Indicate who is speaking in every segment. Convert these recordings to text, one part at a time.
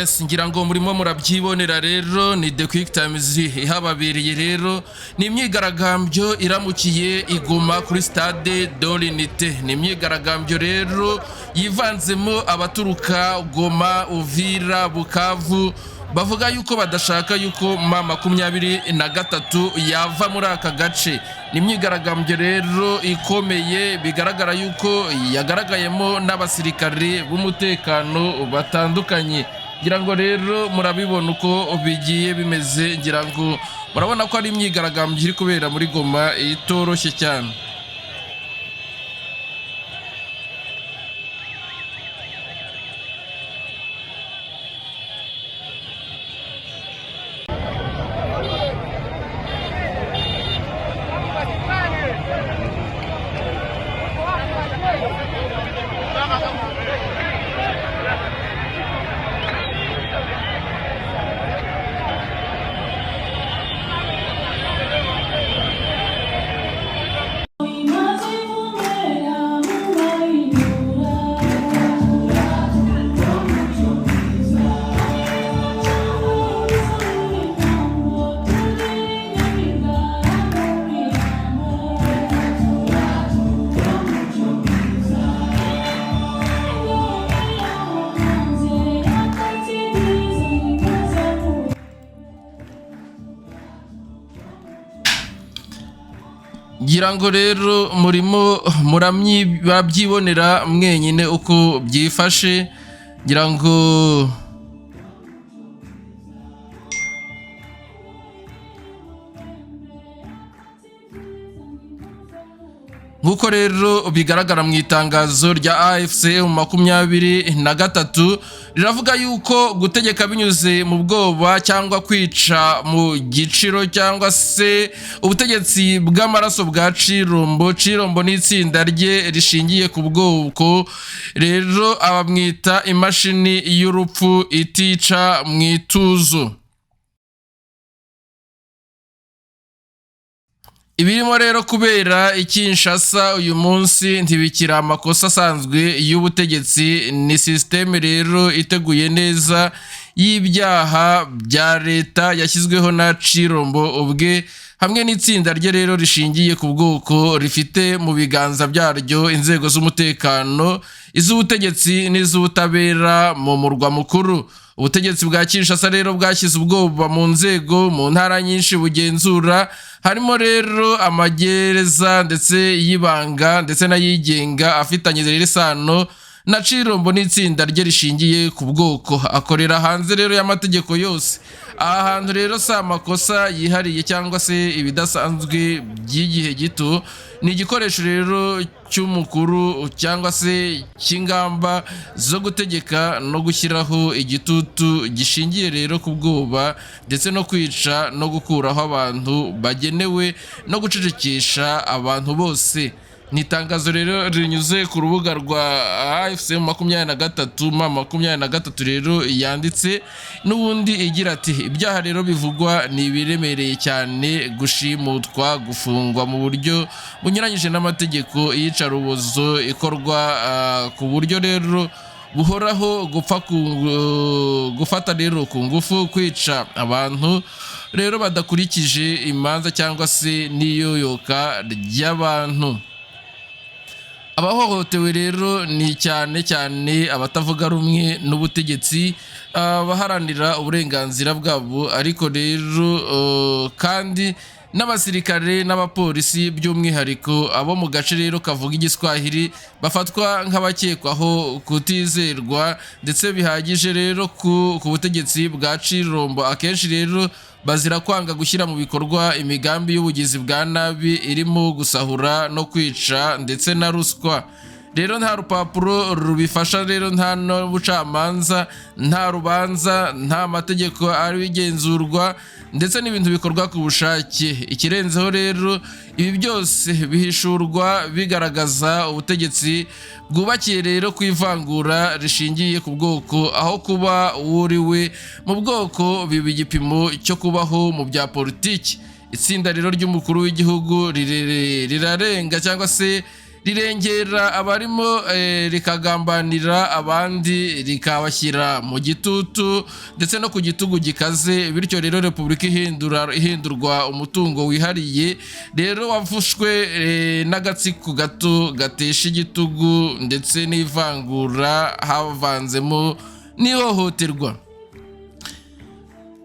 Speaker 1: Yes, ngira ngo murimo murabyibonera rero, ni The Quick Times ihababereye. Rero ni imyigaragambyo iramukiye iguma kuri Stade de l'Unité. Ni imyigaragambyo rero yivanzemo abaturuka Goma, Uvira, Bukavu, bavuga yuko badashaka yuko M23 yava muri aka gace. Ni imyigaragambyo rero ikomeye, bigaragara yuko yagaragayemo n'abasirikare b'umutekano batandukanye. Ngira ngo rero murabibona uko bigiye bimeze. Ngira ngo murabona ko ari imyigaragambyo iri kubera muri Goma itoroshye cyane. Ngira ngo rero murimo murabyibonera mwenyine uko byifashe. Ngira ngo nk'uko rero bigaragara mu itangazo rya AFC 23, riravuga yuko gutegeka binyuze mu bwoba cyangwa kwica mu giciro, cyangwa se ubutegetsi bw'amaraso bwa Cirombo. Cirombo n'itsinda rye rishingiye ku bwoko, rero abamwita imashini y'urupfu itica mu ituzo. Ibirimo rero kubera i Kinshasa uyu munsi ntibikiri amakosa asanzwe y'ubutegetsi, ni sisiteme rero iteguye neza y'ibyaha bya leta yashyizweho na Cirombo ubwe hamwe n'itsinda rye rero rishingiye ku bwoko, rifite mu biganza byaryo inzego z'umutekano, iz'ubutegetsi n'iz'ubutabera mu murwa mukuru. Ubutegetsi bwa Kinshasa rero bwashyize ubwoba mu nzego mu ntara nyinshi bugenzura, harimo rero amagereza ndetse y'ibanga ndetse n'ayigenga afitanye rero isano na Cirombo n'itsinda rye rishingiye ku bwoko, akorera hanze rero y'amategeko yose. Aha hantu rero si amakosa yihariye cyangwa se ibidasanzwe by'igihe gito, ni igikoresho rero cy'umukuru cyangwa se cy'ingamba zo gutegeka no gushyiraho igitutu gishingiye rero ku bwoba, ndetse no kwica no gukuraho abantu bagenewe no gucecekesha abantu bose. Ni itangazo rero rinyuze ku rubuga rwa AFC 23, M23 rero yanditse n'ubundi igira ati: "Ibyaha rero bivugwa ni ibiremereye cyane: gushimutwa, gufungwa mu buryo bunyuranyije n'amategeko, iyicarubozo ikorwa ku buryo rero buhoraho, gupfa gufata rero ku ngufu, kwica abantu rero badakurikije imanza cyangwa se n'iyoyoka ry'abantu." Abahohotewe rero ni cyane cyane abatavuga rumwe n'ubutegetsi, abaharanira uburenganzira bwabo, ariko rero kandi n'abasirikare n'abapolisi, by'umwihariko abo mu gace rero kavuga Igiswahili, bafatwa nk'abakekwaho kutizerwa ndetse bihagije rero ku butegetsi bwa Cirombo. Akenshi rero bazira kwanga gushyira mu bikorwa imigambi y'ubugizi bwa nabi irimo gusahura no kwica ndetse na ruswa. Rero nta rupapuro rubifasha, rero nta n'ubucamanza, nta rubanza, nta mategeko abigenzurwa, ndetse n'ibintu bikorwa ku bushake. Ikirenzeho rero, ibi byose bihishurwa bigaragaza ubutegetsi bwubakiye rero ku ivangura rishingiye ku bwoko, aho kuba wuriwe mu bwoko biba igipimo cyo kubaho mu bya politiki. Itsinda rero ry'umukuru w'igihugu rirarenga cyangwa se Rirengera abarimo, rikagambanira abandi, rikabashyira mu gitutu ndetse no ku gitugu gikaze. Bityo rero repubulika ihindurwa umutungo wihariye rero wavushwe n'agatsiko gato gatesha igitugu ndetse n'ivangura havanzemo n'ihohoterwa.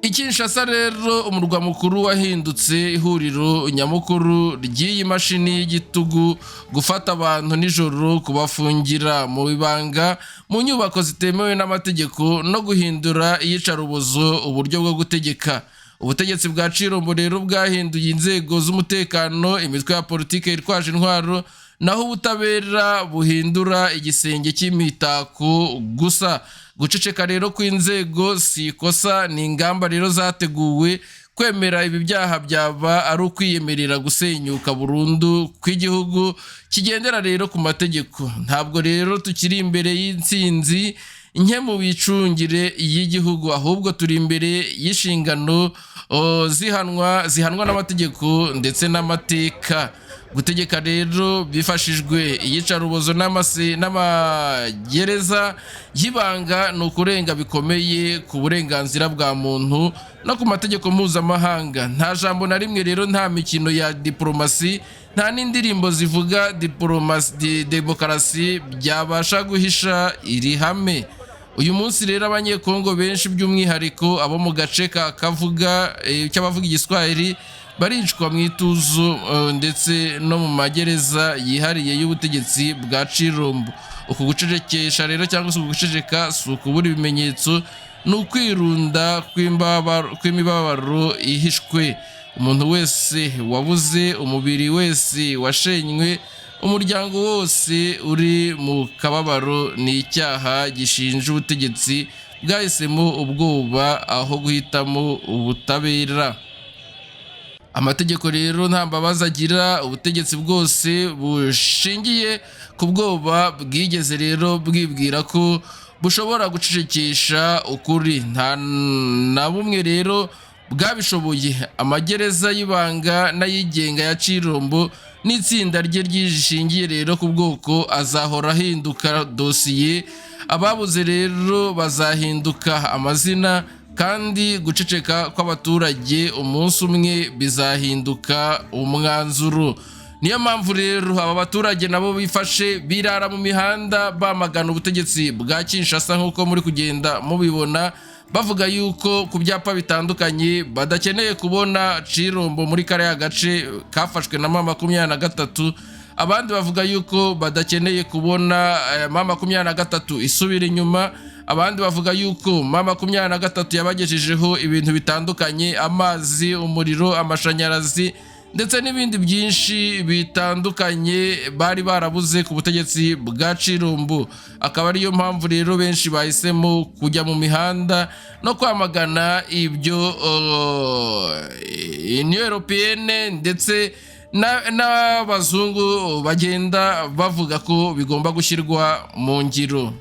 Speaker 1: I Kinshasa rero, umurwa mukuru wahindutse ihuriro nyamukuru ry'iyi mashini y'igitugu. Gufata abantu nijoro, kubafungira mu ibanga mu nyubako zitemewe n'amategeko no guhindura iyicarubozo uburyo bwo gutegeka. Ubutegetsi bwa Tshilombo rero bwahinduye inzego z'umutekano imitwe ya politiki yitwaje intwaro, naho ubutabera buhindura igisenge cy'imitako gusa. Guceceka rero kw'inzego si ikosa, ni ingamba rero zateguwe. Kwemera ibi byaha byaba ari ukwiyemerera gusenyuka burundu kw'igihugu kigendera rero ku mategeko. Ntabwo rero tukiri imbere y'intsinzi nke mu micungire y'igihugu, ahubwo turi imbere y'inshingano zihanwa n'amategeko ndetse n'amateka. Gutegeka rero bifashijwe iyicarubozo n'amagereza y'ibanga ni ukurenga bikomeye ku burenganzira bwa muntu no ku mategeko mpuzamahanga. Nta jambo na rimwe rero, nta mikino ya diporomasi, nta n'indirimbo zivuga diporomasi, demokarasi byabasha guhisha iri hame. Uyu munsi rero Abanyekongo benshi, by'umwihariko abo mu gace ka kavuga cy'abavuga Igiswahili, baricwa mu ituzu ndetse no mu magereza yihariye y'ubutegetsi bwa Tshilombo. Uku gucecekesha rero cyangwa se uku guceceka si ukubura ibimenyetso, ni ukwirunda kw'imibabaro ihishwe. Umuntu wese wabuze, umubiri wese washenywe, umuryango wose uri mu kababaro ni icyaha gishinja ubutegetsi bwahisemo ubwoba aho guhitamo ubutabera. Amategeko rero nta mbabazi agira. Ubutegetsi bwose bushingiye ku bwoba bwigeze rero bwibwira ko bushobora gucecekesha ukuri, nta na bumwe rero bwabishoboye. Amagereza y'ibanga n'ayigenga ya Tshilombo n'itsinda rye ryishingiye rero ku bwoko azahora ahinduka dosiye. Ababuze rero bazahinduka amazina, kandi guceceka kw'abaturage umunsi umwe bizahinduka umwanzuro. Niyo mpamvu rero aba baturage nabo bifashe birara mu mihanda bamagana ubutegetsi bwa Kinshasa, nk'uko muri kugenda mubibona, bavuga yuko ku byapa bitandukanye badakeneye kubona Tshilombo muri kariya gace kafashwe na M23. Abandi bavuga yuko badakeneye kubona M23 isubira inyuma. Abandi bavuga yuko M23 yabagejejeho ibintu bitandukanye: amazi, umuriro, amashanyarazi ndetse n'ibindi byinshi bitandukanye bari barabuze ku butegetsi bwa Tshilombo. Akaba ariyo mpamvu rero benshi bahisemo kujya mu mihanda no kwamagana ibyo Union Européenne ndetse n'abazungu bagenda bavuga ko bigomba gushyirwa mu ngiro.